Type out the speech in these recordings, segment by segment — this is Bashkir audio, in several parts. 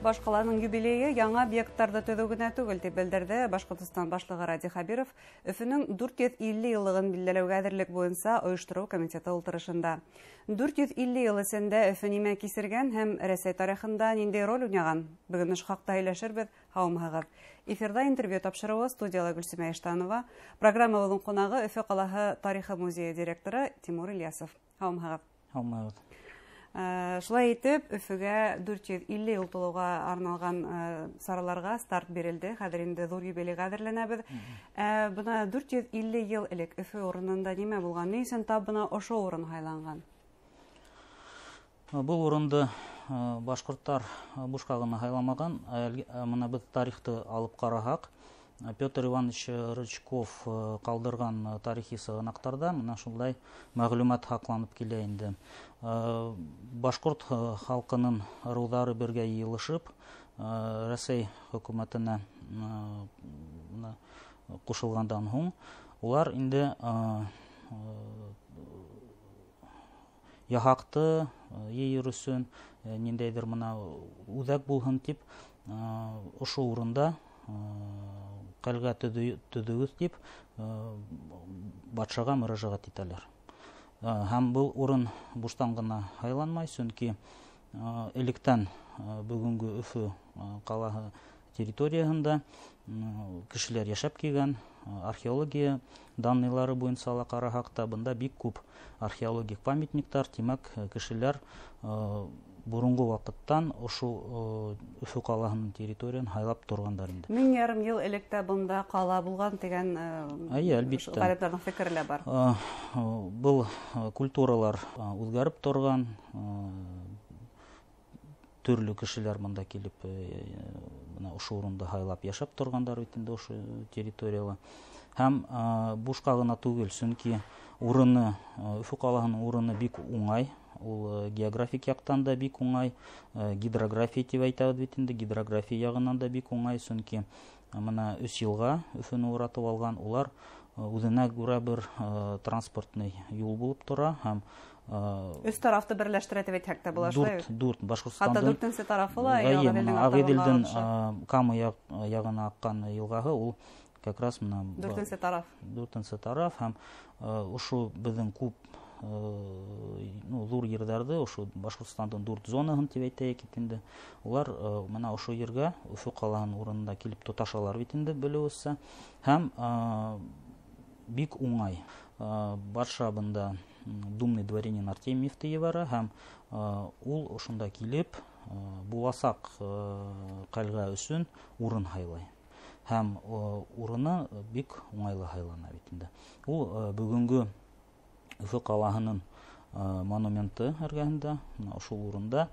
Баш ҡаланың юбилейы яңы объекттарҙы төҙөү генә түгел, тип белдерҙе Башҡортостан башлығы Радий Хәбиров Өфөнөң 450 йыллығын билдәләүгә әҙерлек буйынса ойоштороу комитеты ултырышында. 450 йыл эсендә Өфө нимә кисергән һәм Рәсәй тарихында ниндәй роль уйнаған? Бөгөн ошо хаҡта һөйләшербеҙ. Һаумыһығыҙ. Эфирҙа интервью тапшырыуы, студияла Гөлсимә Иштанова. Программабыҙҙың ҡунағы Өфө ҡалаһы тарихы музейы директоры Тимур Ильясов. Һаумыһығыҙ. Һаумыһығыҙ. Шулай итеп, Өфөгә 450 йыл тулыуға арналған сараларға старт бирелде. Хәҙер инде ҙур юбилейға әҙерләнәбеҙ. Бына 450 йыл элек Өфө урынында нимә булған? Ни өсөн тап бына ошо урын һайланған? Был урынды башҡорттар бушҡа ғына һайламаған. Бына беҙ тарихты алып ҡараһаҡ, Петр Иванович Рычков ҡалдырған тарихи сығанаҡтарҙа бына шундай мәғлүмәт һаҡланып килә инде. Башҡорт халҡының ырыуҙары бергә йыйылышып, Рәсәй хөкүмәтенә ҡушылғандан һуң, улар инде яһаҡты йыйыр өсөн, ниндәйҙер бына үҙәк булһын тип, ошо урында ҡәлғә төҙөгөҙ тип батшаға мөрәжәғәт итәләр. Һәм был урын буштан ғына һайланмай, сөнки электән бөгөнгө Өфө ҡалаһы территорияһында кешеләр йәшәп килгән. Археология данныйлары буйынса ла ҡараһаҡ та, бында бик күп археологик памятниктар, тимәк, кешеләр боронғо ваҡыттан ошо Өфө ҡалаһының территорияһын һайлап торғандар инде. 1500 йыл элек тә бында ҡала булған тигән, Эйе, әлбиттә. ғалимдарҙың фекере лә бар. Был культуралар үҙгәреп торған, төрлө кешеләр бында килеп, бына ошо урынды һайлап йәшәп торғандар бит инде ошо территорияла. Һәм бушҡа ғына түгел, сөнки Өфө ҡалаһының урыны бик уңай. Ул географик яҡтан да бик уңай, гидрография тип әйтәбеҙ бит инде, гидрография яғынан да бик уңай, сөнки бына 3 йылға Өфөнө уратып алған, улар үҙенә күрә бер транспортный юл булып тора һәм Өс тарафты берләштерә тип әйтһәк тә була, шулай бит? Дүрт, Башҡортостандың Хатта дүртенсе тарафы ла Эйе, Ағиҙелдең бына артабанлары Ағиҙелдең, төшә. Кама яғына аҡҡан йылғаһы, ул как раз бына Дүртенсе тараф. Дүртенсе тараф һәм ошо беҙҙең күп, ҙур ерҙәрҙе, ошо Башҡортостандың дүрт зонаһын тип әйтәйек бит инде. Улар бына ошо ергә, Өфө ҡалаһының урынында килеп тоташалар бит инде, белеүесә. Һәм бик уңай. Батша бында думный дворянин Артемьев ебәрә һәм ул ошонда килеп, буласаҡ ҡәлғә өсөн урын һайлай. Һәм урыны бик уңайлы һайлана бит инде. Ул бөгөнгө Өфө ҡалаһының монументы эргәһендә, бына ошол урында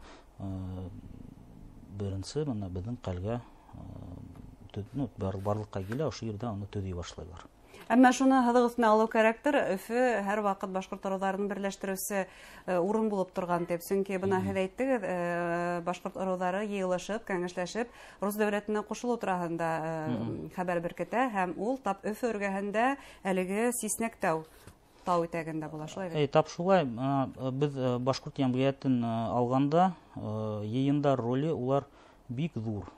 беренсе бына беҙҙең ҡәлғә барлыҡҡа килә, ошо ерҙә уны төҙөй башлайлар. Әммә шуны һыҙыҡ өҫтөнә алыу кәрәктер. Өфө һәр ваҡыт башҡорт ырыуҙарын берләштереүсе урын булып торған тип. Сөнки бына һеҙ әйттегеҙ, башҡорт ырыуҙары йыйылышып, кәңәшләшеп, рус дәүләтенә ҡушылыу тураһында хәбәр беркетә һәм ул тап Өфө эргәһендә әлеге Сиснәктау тау итәгендә була, шулай бит? Эй, тап шулай. Беҙ башҡорт йәмғиәтен алғанда, йыйындар роле улар бик ҙур.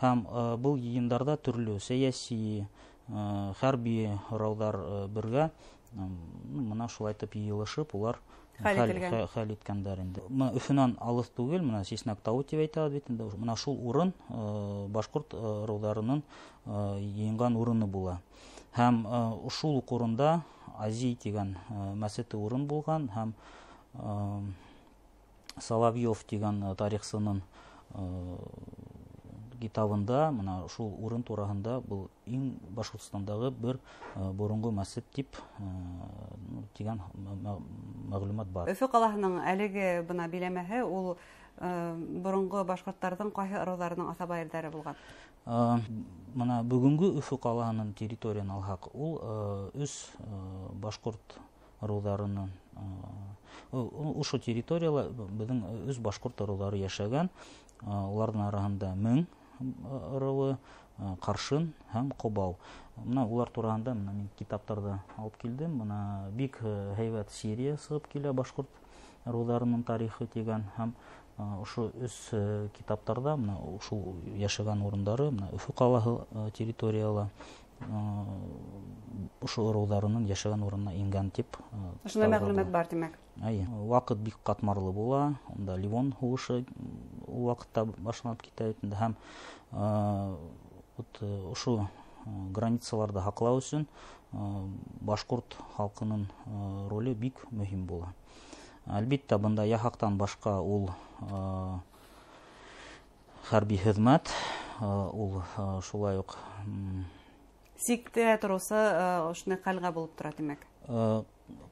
Һәм был йыйындарҙа төрлө сәйәси, хәрби һорауҙар бергә, бына шулай итеп йыйылышып, улар Хәл ителгән. хәл иткәндәр инде. Бына Өфөнән алыҫ түгел, бына Сиснәк тауы тип әйтәбеҙ бит инде. Бына шул урын башҡорт ырыуҙарының йыйынған урыны була. Һәм шул уҡ урында Азий тигән мәсете урын булған һәм Соловьев тигән тарихсының китабында бына шул урын тураһында был иң Башҡортостандағы бер боронғо мәсет тип тигән мәғлүмәт бар. Өфө ҡалаһының әлеге бына биләмәһе ул боронғо башҡорттарҙың ҡайһы ырыуҙарының аҫаба ерҙәре булған? Бына бөгөнгө Өфө ҡалаһының территорияһын алһаҡ, ул өс башҡорт ырыуҙарының ошо территорияла беҙҙең өс башҡорт ырыуҙары йәшәгән. Уларҙың араһында Мең ырыуы, Ҡаршын һәм Ҡобау. Бына улар тураһында бына мин китаптарҙы алып килдем. Бына бик һәйбәт серия сығып килә башҡорт ырыуҙарының тарихы тигән һәм Ошо өс китаптарҙа мына ушул йәшәгән урындары, мына Өфө ҡалаһы территорияла ошо ырыуҙарының йәшәгән урынына ингән тип. Ошондай мәғлүмәт бар, тимәк. Эйе, ваҡыт бик ҡатмарлы була. Унда Ливон һуғышы ул ваҡытта башланып китә бит инде, һәм ошо границаларҙы һаҡлау өсөн башҡорт халҡының роле бик мөһим була. Әлбиттә, бында яһаҡтан башҡа ул хәрби хеҙмәт, ул шулай уҡ сиктә тороусы ошондай ҡәлғә булып тора, тимәк.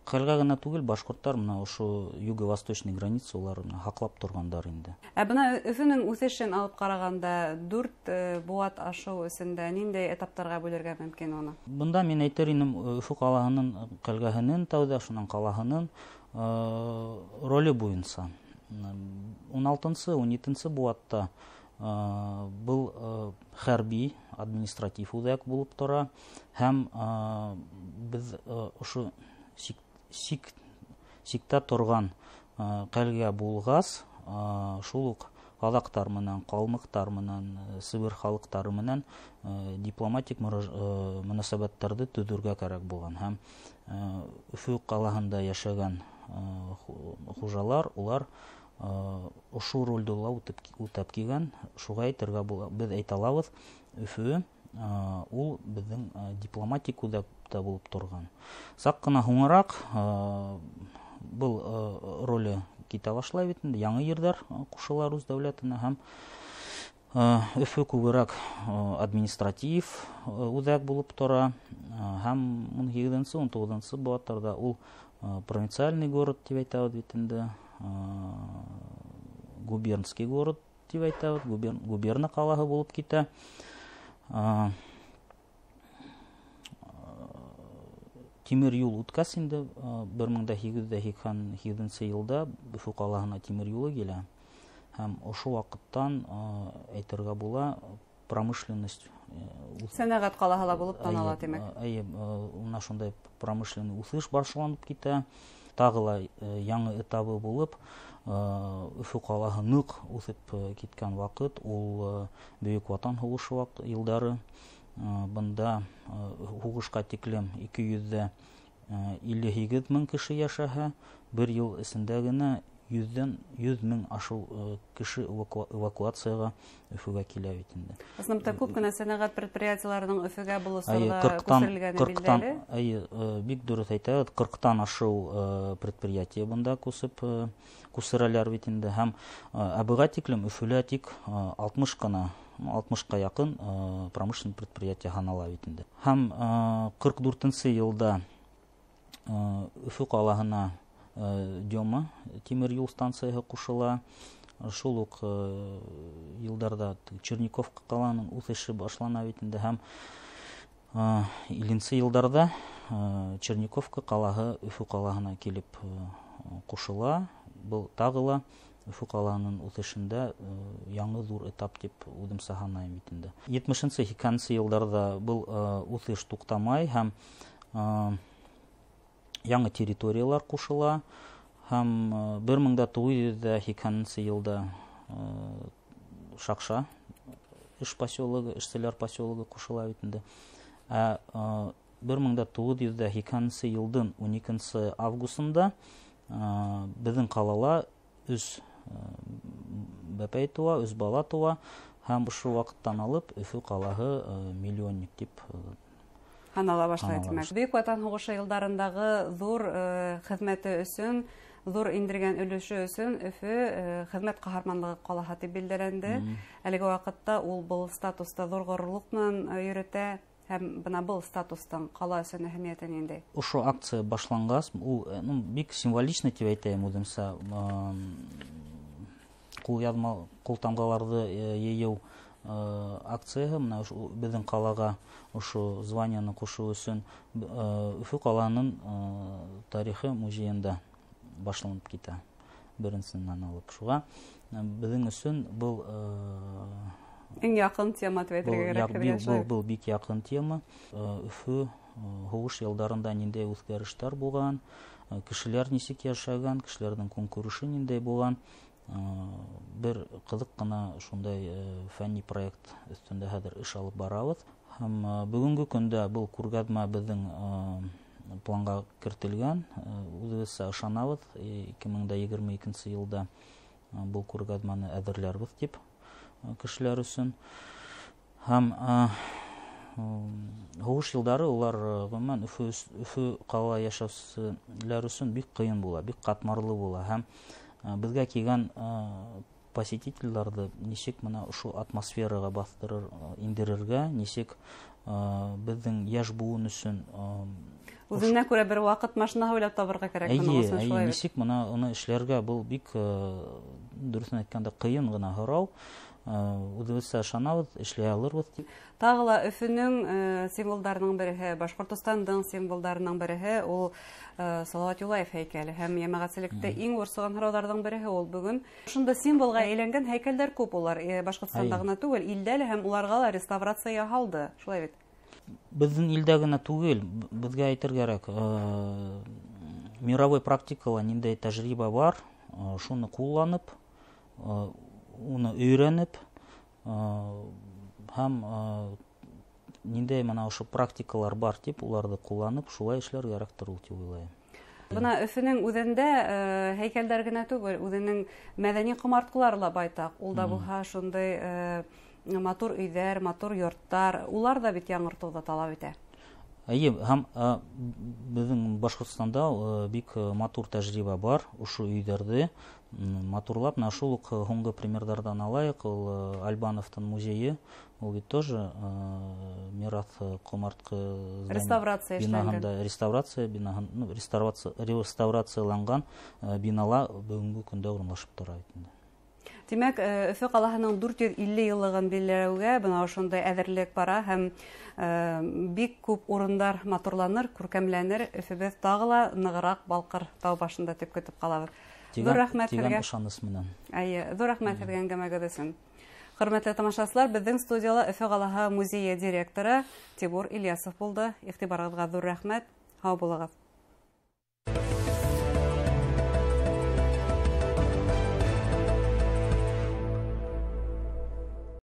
Ҡәлғә генә түгел, башҡорттар мына ошо юго-восточный граница улар һаҡлап торғандар инде. Ә бына Өфөнөң үҫешен алып ҡарағанда 4 быуат ашыу эсендә ниндәй этаптарға бүлергә мөмкин уны? Бында мин әйтер инем, Өфө ҡалаһының ҡәлғәһенең тәүҙә, шунан ҡалаһының роле буйынса. 16-нсы, 17-нсе быуатта был хәрби административ үҙәк булып тора, һәм беҙ ошо сиктә торған ҡәлғә булғас, шул уҡ ҡаҙаҡтар менән, ҡалмыҡтар менән, Себер халыҡтары менән дипломатик мөнәсәбәттәрҙе төҙөргә кәрәк булған. Һәм Өфө ҡалаһында йәшәгән хужалар, улар ошо ролде ла үтәп килгән. Шуға әйтергә була, беҙ әйтә алабыҙ, Өфө ул беҙҙең дипломатик үҙәк тә булып торған. Саҡ ҡына һуңыраҡ был роле китә башлай бит инде, яңы ерҙәр ҡушыла рус дәүләтенә, һәм Өфө күберәк административ үҙәк булып тора, һәм 18-нсе, 19-нсы быуаттарҙа ул провинциальный город тип әйтәбеҙ бит инде, губернский город тип әйтәбеҙ, губерна ҡалаһы булып китә. Тимер юл үткәс инде, 1888 йылда Өфө ҡалаһына тимер юлы килә. Һәм ошо ваҡыттан әйтергә була, промышленность, сәнәғәт ҡалаһы ла булып таныла, тимәк. Эйе, мына шундай промышленный үҫеш башланып китә. Тағы ла яңы этабы булып, Өфө ҡалаһы ныҡ үҫеп киткән ваҡыт, ул Бөйөк Ватан һуғышы йылдары. Бында һуғышҡа тиклем 258 мең кеше йәшәһә, бер йыл эсендә генә 100 мең ашыу кеше эвакуацияға Өфөгә килә бит инде. Ысынлап та күп кенә сәнәғәт предприятиеларының Өфөгә был осорҙа күсерелгәне билдәле. Эйе, бик дөрөҫ әйтәбеҙ, 40-тан ашыу предприятие бында күсерәләр бит инде. Һәм ә быға тиклем Өфөлә тик 60-ҡа яҡын промышленный предприятие һанала бит инде. Һәм 44-нсе йылда Өфө ҡалаһына Дема тимер юл станцияһы ҡушыла. Шул уҡ йылдарҙа Черниковка ҡалаһының үҫеше башлана бит инде, һәм 50-нсе йылдарҙа Черниковка ҡалаһы Өфө ҡалаһына килеп ҡушыла. Был тағы ла Өфө ҡалаһының үҫешендә яңы ҙур этап тип үҙемсә һанайым бит инде. 70-нсе, 80-нсе йылдарҙа был үҫеш туҡтамай, һәм яңы территориялар ҡушыла, һәм 1980 йылда Шаҡша эш поселогы, эшселәр поселогы ҡушыла бит инде. Ә 1980 йылдың 12 августында беҙҙең ҡалала 3 бәпәй тыуа, 3 бала тыуа, һәм ошо ваҡыттан алып Өфө ҡалаһы миллионник тип һанала башлай, тимәк. Бөйөк Ватан һуғышы йылдарындағы ҙур хеҙмәте өсөн, ҙур индергән өлөшө өсөн Өфө хеҙмәт ҡаһарманлығы ҡалаһы тип билдәләнде. Әлеге ваҡытта ул был статуста ҙур ғорурлыҡ менән йөрөтә, һәм бына был статустың ҡала өсөн әһәмиәте ниндәй? Ошо акция башланғас, ул, бик символично тип әйтәйем үҙемсә, ҡул тамғаларҙы йыйыу акцияһы, мына ошо беҙҙең ҡалаға ошо званияны ҡушыу өсөн Өфө ҡалаһының тарихы музейында башланып китә беренсенән алып. Шуға беҙҙең өсөн был иң яҡын тема тип әйтергә кәрәк. Был бик яҡын тема. Өфө һуғыш йылдарында ниндәй үҙгәрештәр булған, кешеләр нисек йәшәгән, кешеләрҙең көнкүреше ниндәй булған, Бер ҡыҙыҡ ҡына шундай фәнни проект өҫтөндә хәҙер эш алып барабыҙ. Һәм бөгөнгө көндә был күргәҙмә беҙҙең планға кертелгән. Үҙебеҙсә ышанабыҙ, 2022 йылда был күргәҙмәне әҙерләрбеҙ тип кешеләр өсөн. Һәм һуғыш йылдары улар ғөмүмән Өфө ҡала йәшәүселәр өсөн бик ҡыйын була, бик ҡатмарлы була. Һәм беҙгә килгән посетителдәрҙе нисек мына ошо атмосфераға баҫтырыр, индерергә, нисек беҙҙең йәш быуын өсөн үҙенә күрә бер ваҡыт машинаһы уйлап табырға кәрәк. Эйе, нисек мына уны эшләргә, был бик дөрөҫөн әйткәндә ҡыйын ғына һорау. Үҙебеҙсә ышанабыҙ, эшләй алырбыҙ тип. Тағы ла Өфөнөң символдарының береһе, Башҡортостандың символдарының береһе ул Салауат Юлаев һәйкәле. Һәм йәмәғәтселектә иң борсоған һорауҙарҙың береһе ул бөгөн. Шунда символға әйләнгән һәйкәлдәр күп улар, Башҡортостанда ғына түгел, илдә лә, һәм уларға ла реставрация яһалды. Шулай бит? Беҙҙең илдә генә түгел, беҙгә әйтергә кәрәк, мировой практикала ниндәй тәжриба бар, шуны ҡулланып, уны өйрәнеп, һәм ниндәй мына ошо практикалар бар тип уларҙы ҡулланып, шулай эшләр кәрәктер ул тип уйлайым. Бына Өфөнөң үҙендә һәйкәлдәр генә түгел, үҙенең мәҙәни ҡомартҡылары ла байтаҡ. Ул да булһа шундай матур өйҙәр, матур йорттар, улар ҙа бит яңыртыуҙы талап итә. Эйе, һәм беҙҙең Башҡортостанда бик матур тәжриба бар, ошо өйҙәрҙе матурлап, мына шул уҡ һуңғы примерҙарҙан алайыҡ, ул Альбановтың музейы, ул бит тоже мираҫ ҡомартҡы реставрация бинаһында, реставрация бинаһын, ну, реставрацияланған бинала бөгөнгө көндә урынлашып тора бит инде. Тимәк, Өфө ҡалаһының 450 йыллығын билдәләүгә бына ошондай әҙерлек бара һәм бик күп урындар матурланыр, күркәмләнер. Өфөбөҙ тағы ла нығыраҡ балҡыр тау башында тип көтөп ҡалабыҙ. Ҙур рәхмәт һеҙгә. Тигән ышаныс менән. Эйе, ҙур рәхмәт һеҙгә әңгәмәгеҙ өсөн. Хөрмәтле тамашасылар, беҙҙең студияла Өфө ҡалаһы музейы директоры Тимур Ильясов булды. Иғтибарығыҙға ҙур рәхмәт. Һау булығыҙ.